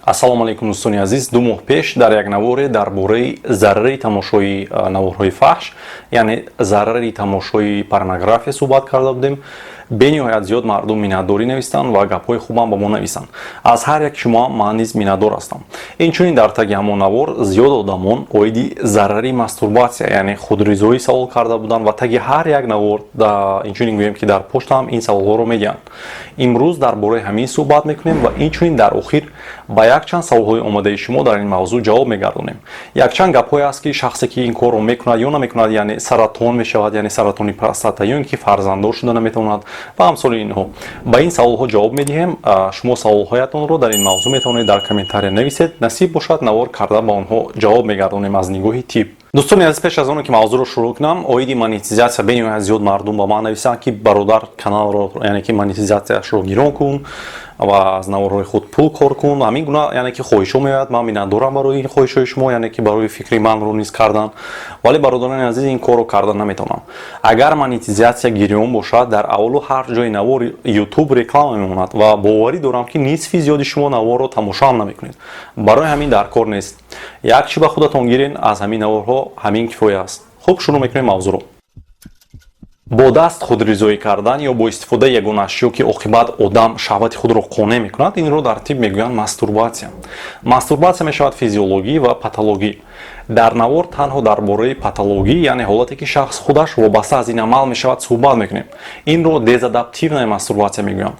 Ассалому алайкум, дӯстони азиз. 2 моҳ пеш дар як наворе дар бораи зарари тамошои наворҳои фаҳш, яъне зарари тамошои порнография суҳбат карда будем. Бениҳоят зиёд мардум миннатдорӣ навистанд ва гапҳои хубам ба мо нависанд. Аз ҳар як шумо ман низ миннатдор ҳастам. Инчунин дар таги ҳамон навор зиёд одамон оиди зарари мастурбатсия, яъне худризоӣ, савол карда буданд ва таги ҳар як навор, инчунин гӯем, ки дар поштаам ин саволҳоро медиҳанд. Имрӯз дар бораи ҳамин суҳбат мекунем ва инчунин дар охир ба якчанд саволҳои омадаи шумо дар ин мавзӯъ ҷавоб мегардонем. Якчанд гапҳое аст, ки шахсе ки ин корро мекунад ё намекунад, яъне саратон мешавад, яъне саратони простата, ё ин ки фарзанддор шуда наметавонад ва амсоли инҳо. Ба ин саволҳо ҷавоб медиҳем. Шумо саволҳоятонро дар ин мавзӯъ метавонед дар комментария нависед. Насиб бошад, навор карда ба онҳо ҷавоб мегардонем аз нигоҳи тиб. Дӯстони азиз, пеш аз оне ки мавзӯъро шурӯъ кунам, оиди монетизатсия бениҳоят зиёд мардум ба ман нависанд, ки бародар, каналро, яъне ки монетизатсияшро гирон кун ва аз наворҳои худ пул кор кун. Ҳамин гуна, яъне ки хоҳишҳо меояд. Ман миннатдорам барои ин хоҳишҳои шумо, яъне ки барои фикри манро низ кардан. Вале, бародарони азиз, ин корро карда наметавонам. Агар монетизатсия гирён бошад, дар аввалу ҳар ҷои навори Ютуб реклама мемонад ва боварӣ дорам, ки нисфи зиёди шумо наворро тамошо ҳам намекунед. Барои ҳамин дар кор нест. Як чӣ ба худатон гирен аз ҳамин наворҳо, ҳамин кифоя аст. Хуб, шурӯъ мекунем мавзӯъро. Бо даст худризоӣ кардан ё бо истифодаи ягон ашё, ки оқибат одам шаҳвати худро қонеъ мекунад, инро дар тиб мегӯянд мастурбатсия. Мастурбатсия мешавад физиологӣ ва патологӣ. Дар навор танҳо дар бораи патологӣ, яъне ҳолате ки шахс худаш вобаста аз ин амал мешавад, суҳбат мекунем. Инро дезадаптивная мастурбатсия мегӯянд.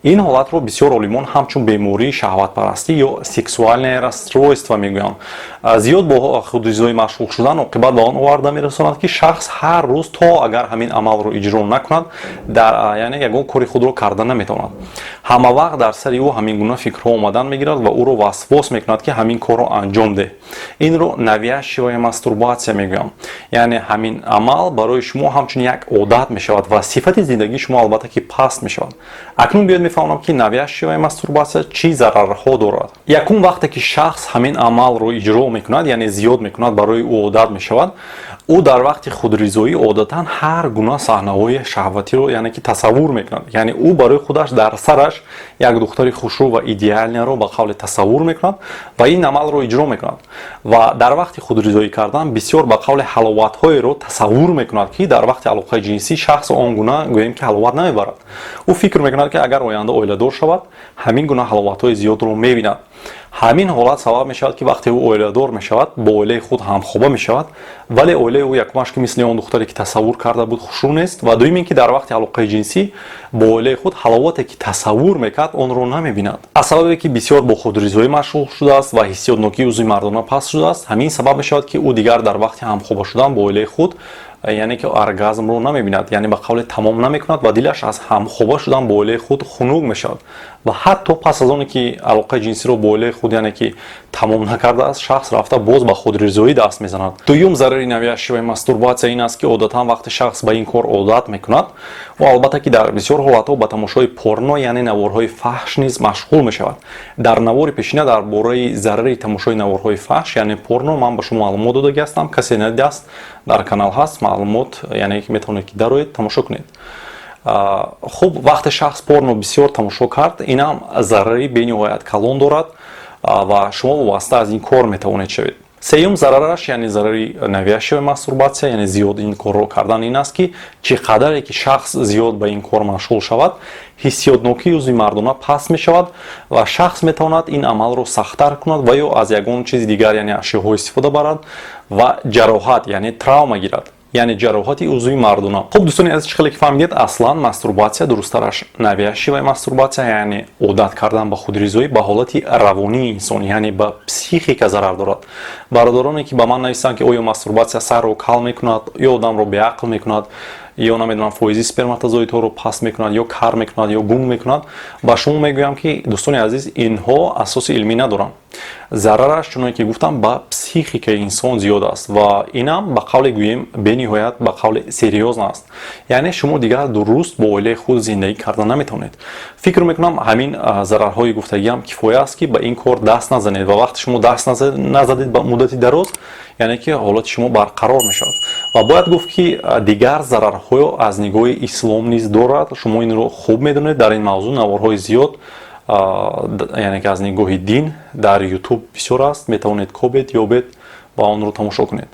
Ин ҳолатро бисёр олимон ҳамчун бемории шаҳватпарастӣ ё сексуальное расстройство мегӯянд. Зиёд бо худризоӣ машғул шудан оқибат ба он оварда мерасонад, ки шахс ҳар рӯз, то агар ҳамин амалро иҷро накунад, яъне ягон кори худро карда наметавонад. Ҳама вақт дар сари ӯ ҳамин гуна фикрҳо омадан мегирад ва ӯро васвос мекунад, ки ҳамин корро анҷом деҳ. Инро навязчивая мастурбатсия мегӯям, яъне ҳамин амал барои шумо ҳамчун як одат мешавад ва сифати зиндагии шумо, албатта, ки паст мешавад. Акнун биёед мефаҳмонам, ки навязчивая мастурбатсия чӣ зарарҳо дорад. Якум, вақте ки шахс ҳамин амалро иҷро мекунад, яъне зиёд мекунад, барои ӯ одат мешавад. Ӯ дар вақти худризоӣ одатан ҳар гуна саҳнаҳои шаҳватиро, яъне ки тасаввур мекунад. Яъне ӯ барои худаш дар сараш як духтари хушрӯ ва идеальный ро, ба қавле, тасаввур мекунад ва ин амалро иҷро мекунад. Ва дар вақти худризоӣ кардан бисёр, ба қавле, ҳаловатҳоеро тасаввур мекунад, ки дар вақти алоқаи ҷинсӣ шахс он гуна, гӯем ки, ҳаловат намебарад. Ӯ фикр мекунад, ки агар оянда оиладор шавад, ҳамин гуна ҳаловатҳои зиёдро мебинад. Ҳамин ҳолат сабаб мешавад, ки вақте ӯ оиладор мешавад, бо оилаи худ ҳамхоба мешавад, вале оилаи ӯ, якумаш, ки мисли он духтаре ки тасаввур карда буд, хушрӯ нест, ва дуюм ин ки дар вақти алоқаи ҷинсӣ бо оилаи худ ҳаловате ки тасаввур мекард, онро намебинад. Аз сабабе ки бисёр бо худризоӣ машғул шудааст ва ҳиссиётнокии узви мардона паст шудааст, ҳамин сабаб мешавад, ки ӯ дигар дар вақти ҳамхоба шудан бо оилаи худ, яъне ки оргазмро намебинад, яъне, ба қавле, тамом намекунад ва дилаш аз ҳамхоба шудан бо оилаи худ хунук мешавад. Ва ҳатто пас аз оне ки алоқаи ҷинсиро бо оилаи худ, яъне ки тамом накардааст, шахс рафта боз ба худризоӣ даст мезанад. Дуюм зарари навязчивая мастурбатсия ин аст, ки одатан вақте шахс ба ин кор одат мекунад, ӯ, албатта ки, дар бисёр ҳолатҳо ба тамошои порно, яъне наворҳои фаҳш низ машғул мешавад. Дар навори пешина дар бораи зарари тамошои наворҳои фаҳш, яъне порно, ман ба шумо маълумот додагӣ ҳастам. Касе надидааст, дар канал ҳаст маълумот, яъне метавонед ки дароед, тамошо кунед. Хуб, вақте шахс порно бисёр тамошо кард, инам зарари бениҳоят калон дорад ва шумо вобаста аз ин кор метавонед шавед. Сеюм зарараш, яъне зарари навязчивая мастурбатсия, яъне зиёд ин корро кардан, ин аст, ки чӣ қадаре ки шахс зиёд ба ин кор машғул шавад, ҳиссиётнокии узви мардона паст мешавад ва шахс метавонад ин амалро сахттар кунад ва ё аз ягон чизи дигар, яъне ашёҳо, истифода барад ва ҷароҳат, яъне травма гирад, яъне ҷароҳати узви мардона. Хуб, дӯстони азиз, чӣ хеле ки фаҳмидед, аслан мастурбатсия, дурусттараш навязчивая мастурбатсия, яъне одат кардан ба худризоӣ, ба ҳолати равонии инсон, яъне ба психика зарар дорад. Бародароне ки ба ман нависанд, ки оё мастурбатсия сарро кал мекунад ё одамро беақл мекунад, ё намедонам, фоизи сперматозоидҳоро паст мекунад, ё кар мекунад, ё гунг мекунад, ба шумо мегӯям, ки, дӯстони азиз, инҳо асоси илмӣ надоранд. Зарараш, чуноне ки гуфтам, ба психикаи инсон зиёд аст ва инам, ба қавле гӯем, бениҳоят, ба қавле, серьёзно аст. Яъне шумо дигар дуруст бо оилаи худ зиндагӣ карда наметавонед. Фикр мекунам, ҳамин зарарҳои гуфтагиам кифоя аст, ки ба ин кор даст назанед. Ва вақте шумо даст назадед ба муддати дароз, яъне ки ҳолати шумо барқарор мешавад. Ва бояд гуфт, ки дигар зарарҳо аз нигоҳи ислом низ дорад. Шумо инро хуб медонед, дар ин мавзӯъ наворҳои зиёд Яъне ки аз нигоҳи дин дар Ютуб бисёр аст, метавонед кобед, ёбед ва онро тамошо кунед.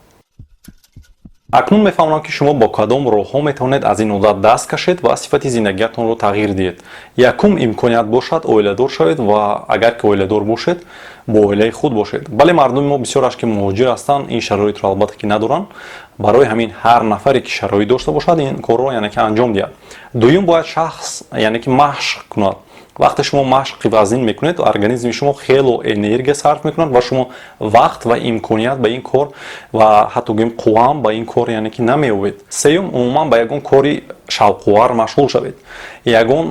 Акнун мефаҳмонам, ки шумо бо кадом роҳҳо метавонед аз ин одат даст кашед ва сифати зиндагиатонро тағйир диҳед. Якум имконият бошад, оиладор шавед ва агар ки оиладор бошед, бо оилаи худ бошед. Бале, мардуми мо бисёраш, ки муҳоҷир ҳастанд, ин шароитро, албатта ки, надоранд. Барои ҳамин ҳар нафаре, ки шароит дошта бошад, ин корро, яъне ки, анҷом диҳад. Дуюм, бояд шахс, яъне ки, машқ кунад. Вақте шумо машқи вазнин мекунед, организми шумо хело энергия сарф мекунад ва шумо вақт ва имконият ба ин кор ва ҳатто гӯем, қувваам ба ин кор, яъне ки, намеёбед. Сеюм, умуман ба ягон кори шавқувар машғул шавед. Ягон,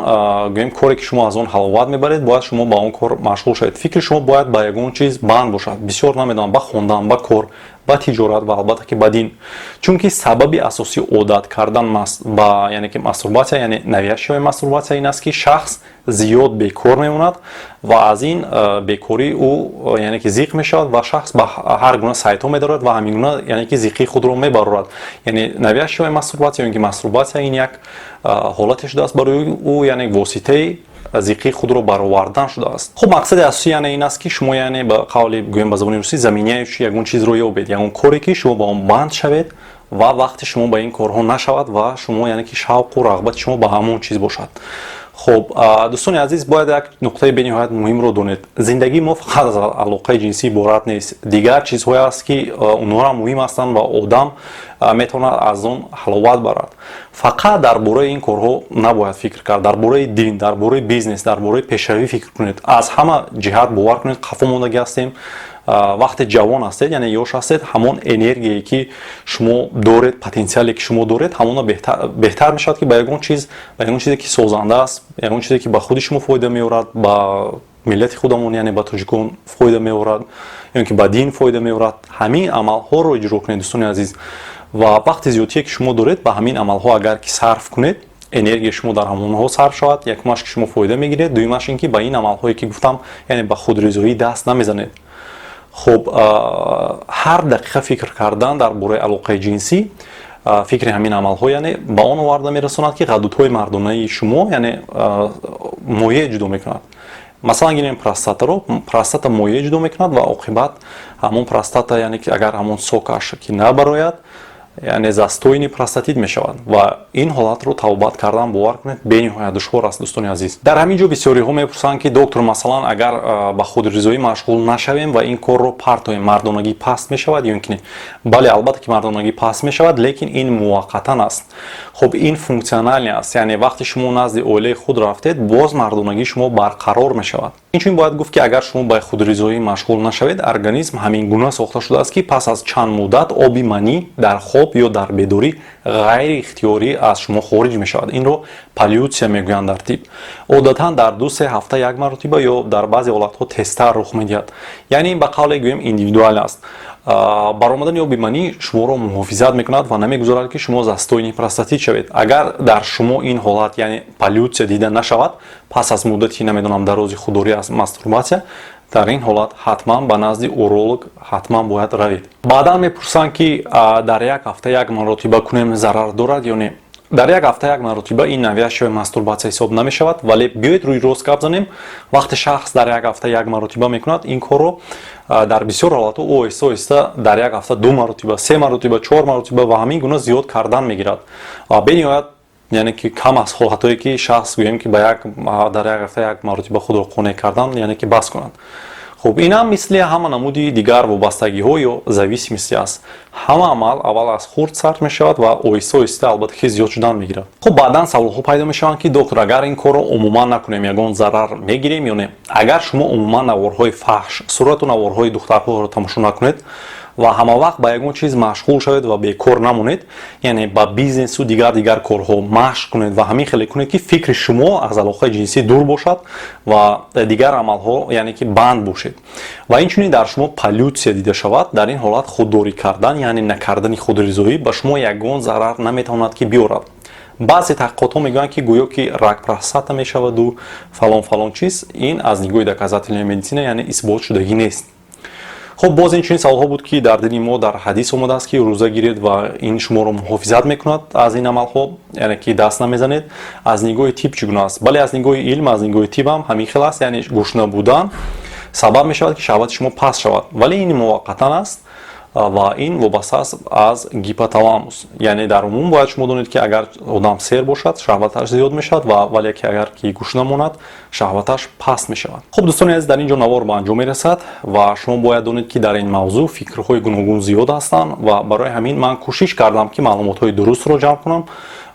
гӯем, коре, ки шумо аз он ҳаловат мебаред, бояд шумо ба он кор машғул шавед. Фикри шумо бояд ба ягон чиз банд бошад, бисёр, намедонам, ба хондан, ба кор, ба тиҷорат ва, албатта ки, ба дин. Чунки сабаби асосии одат кардан ба, яъне ки, мастурбатсия, яъне навязчивая мастурбатсия, ин аст, ки шахс зиёд бекор мемонад ва аз ин бекорӣ ӯ, яъне ки, зиқ мешавад ва шахс ба ҳар гуна сайтҳо медорад ва ҳамин гуна, яъне ки, зиқии худро мебарорад. Яъне навязчивая мастурбатсия ё ки мастурбатсия ин як ҳолате шудааст барои ӯ, яъне воситаи зиқии худро баровардан шудааст. Хуб, мақсади асосӣ, яъне, ин аст, ки шумо, яъне, ба қавли гӯем, ба забони русӣ, заменяющий ягон чизро ёбед, ягон коре, ки шумо ба он банд шавед ва вақти шумо ба ин корҳо нашавад ва шумо, яъне ки, шавқу рағбати шумо ба ҳамон чиз бошад. Хуб, дӯстони азиз, бояд як нуқтаи бениҳоят муҳимро донед: зиндагии мо фақат аз алоқаи ҷинсӣ иборат нест. Дигар чизҳое аст, ки онҳоам муҳим ҳастанд ва одам метавонад аз он ҳаловат барад. Фақат дар бораи ин корҳо набояд фикр кард. Дар бораи дин, дар бораи бизнес, дар бораи пешравӣ фикр кунед. Аз ҳама ҷиҳат, бовар кунед, қафо мондагӣ ҳастем. Вақте ҷавон ҳастед, яъне ёш ҳастед, ҳамон энергияе, ки шумо доред, потенсиале, ки шумо доред, ҳамона беҳтар мешавад, ки ба ягон чиз, ба ягон чизе, ки созанда аст, ягон чизе, ки ба худи шумо фоида меорад, ба миллати худамон, яъне ба тоҷикон фоида меорад ё ки ба дин фоида меорад, ҳамин амалҳоро иҷро кунед, дӯстони азиз. Ва вақти зиёдтие, ки шумо доред, ба ҳамин амалҳо агар ки сарф кунед, энергияи шумо дар ҳамонҳо сарф шавад, якумаш, ки шумо фоида мегиред, дуюмаш, ин ки ба ин амалҳое, ки гуфтам, яъне ба худризоӣ даст намезанед. Хуб, ҳар дақиқа фикр кардан дар бораи алоқаи ҷинсӣ, фикри ҳамин амалҳо, яъне, ба он оварда мерасонад, ки ғадудҳои мардонаи шумо, яъне, моеъ ҷудо мекунад. Масалан, гирем простатаро. Простата моеъ ҷудо мекунад ва оқибат ҳамон простата, яъне ки, агар ҳамон сокаш ки набарояд, яъне застойный простатит мешавад ва ин ҳолатро табобат кардан, бовар кунед, бениҳоят душвор аст, дӯстони азиз. Дар ҳамин ҷо бисёриҳо мепурсанд, ки доктор, масалан, агар ба худризоӣ машғул нашавем ва ин корро партоем, мардонагӣ паст мешавад ё ин ки не? Бале, албатта ки мардонагӣ паст мешавад, лекин ин муваққатан аст. Хуб, ин функциональный аст, яъне вақте шумо назди оилаи худ рафтед, боз мардонагии шумо барқарор мешавад. Инчунин бояд гуфт, ки агар шумо ба худризоӣ машғул нашавед, организм ҳамин гуна сохта шудааст, ки пас аз чанд муддат оби манӣ дар хоб ё дар бедорӣ ғайриихтиёрӣ аз шумо хориҷ мешавад. Инро поллюция мегӯянд дар тиб. Одатан дар 2-3 ҳафта як маротиба ё дар баъзе ҳолатҳо тезтар рух медиҳад, яъне ин ба қавле гӯем, индивидуал аст. Баромадани оби манӣ шуморо муҳофизат мекунад ва намегузорад, ки шумо застойный простатит шавед. Агар дар шумо ин ҳолат, яъне поллюция, дида нашавад пас аз муддати, намедонам, дарози худдорӣ аз мастурбатсия, дар ин ҳолат ҳатман ба назди уролог ҳатман бояд равед. Баъдан мепурсанд, ки дар як ҳафта як маротиба кунем, зарар дорад ё не? Дар як ҳафта як маротиба ин навязчивая мастурбатсия ҳисоб намешавад, вале биёед, рӯи рост гап занем: вақте шахс дар як ҳафта як маротиба мекунад ин корро, дар бисёр ҳолатҳо ӯ оҳиста оҳиста дар як ҳафта ду маротиба, се маротиба, чор маротиба ва ҳамин гуна зиёд кардан мегирад. Ва бениҳоят, яъне ки, кам аст ҳолатҳое, ки шахс, гӯем, ки ба як дар як ҳафта як маротиба худро қонеъ кардан, яъне ки, бас кунад. Хуб, ин ҳам мисли ҳама намуди дигар вобастагиҳо ё зависимости аст. Ҳама амал аввал аз хурд сар мешавад ва оҳиста оҳиста, албатта ки, зиёд шудан мегирад. Хуб, баъдан саволҳо пайдо мешаванд, ки доктор, агар ин корро умуман накунем, ягон зарар мегирем ё не? Агар шумо умуман наворҳои фаҳш, сурату наворҳои духтарҳоро тамошо накунед ва ҳамавақт ба ягон чиз машғул шавед ва бекор намонед, яъне ба бизнесу дигар дигар корҳо машқ кунед ва ҳамин хеле кунед, ки фикри шумо аз алоқаи ҷинсӣ дур бошад ва дигар амалҳо, яъне ки, банд бошед, ва инчунин дар шумо поллюция дида шавад, дар ин ҳолат худдорӣ кардан, яъне накардани худризоӣ, ба шумо ягон зарар наметавонад ки биёрад. Баъзе таҳқиқотҳо мегӯянд, ки гӯё ки рак простата мешаваду фалон фалон чиз. Ин аз нигоҳи доказательная медицина, яъне исботшудагӣ нест. Хуб, боз инчунин саволҳо буд, ки дар дини мо дар ҳадис омадааст, ки рӯза гиред ва ин шуморо муҳофизат мекунад аз ин амалҳо, яъне ки даст намезанед. Аз нигоҳи тиб чӣ гуна аст? Бале, аз нигоҳи илм, аз нигоҳи тиб ҳам ҳамин хел аст, яъне гушна будан сабаб мешавад, ки шаҳвати шумо паст шавад, вале ин муваққатан аст ва ин вобаста аст аз гипоталамус. Яъне дар умум бояд шумо донед, ки агар одам сер бошад, шаҳваташ зиёд мешавад ва вале ки агар ки гушна монад, шаҳваташ паст мешавад. Хуб, дӯстони азиз, дар ин ҷо навор ба анҷом мерасад ва шумо бояд донед, ки дар ин мавзӯъ фикрҳои гуногун зиёд ҳастанд ва барои ҳамин ман кӯшиш кардам, ки маълумотҳои дурустро ҷамъ кунам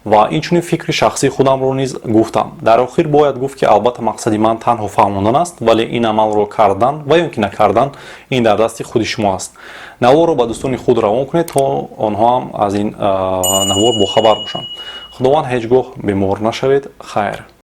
ва инчунин фикри шахсии худамро низ гуфтам. Дар охир бояд гуфт, ки албатта мақсади ман танҳо фаҳмондан аст, вале ин амалро кардан ва ё ки накардан, ин дар дасти худи шумо аст. Наворро ба дӯстони худ равон кунед, то онҳо ҳам аз ин навор бохабар бошанд. Худованд ҳеҷ гоҳ бемор нашавед. Хайр.